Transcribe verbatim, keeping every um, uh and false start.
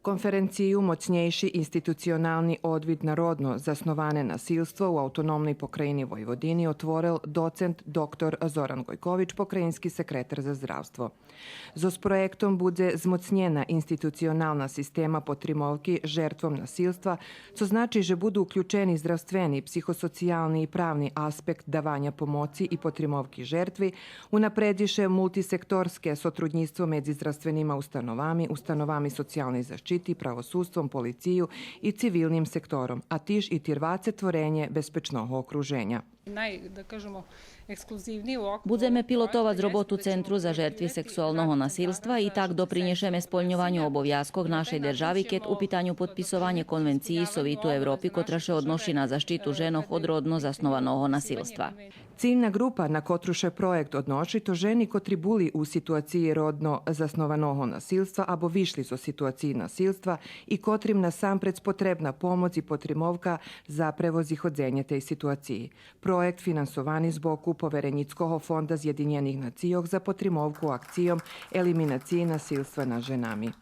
Конференцию „Моцнєйши институционални одвит на родно засноване насилство у Автономней покраїни Войводини“ отворел доцент доктор Зоран Гойкович, покраїнски секретар за здравство. Зоз проєктом будзе змоцнєна институционална система потримовки жертвом насилства, цо значи же буду уключени здравствени, психосоциялни и правни аспект даваня помоци и потримовки жертви, унапредзи ше мултисекторске сотруднїцтво медзи здравственима установами, установами социялней защити, правосудством, полицию и цивилним сектором, а тиж и тирваце творенє безпечного окруженя. Най, да кажемо, ексклузивни у оквиру Будземе пилотовац роботу Центру за жертви сексуалного насилства и так допринєшеме сполньованю обовязкох нашей держави кед у питаню подписованє Конвенциї Совиту Европи котра ше одноши на защиту женох од родно заснованого насилства. Цильна ґрупа на котру ше проєкт одноши то жени котри були у ситуациї родно заснованого насилства або вишли зоз ситуациї насилства и котрим насампредз потребна помоц и потримовка за превозиходзенє тей ситуациї. Проєкт финансовани з боку Поверенїцкого фонда Зєдинєних нацийох за потримовку акцийом елиминациї насилства над женами.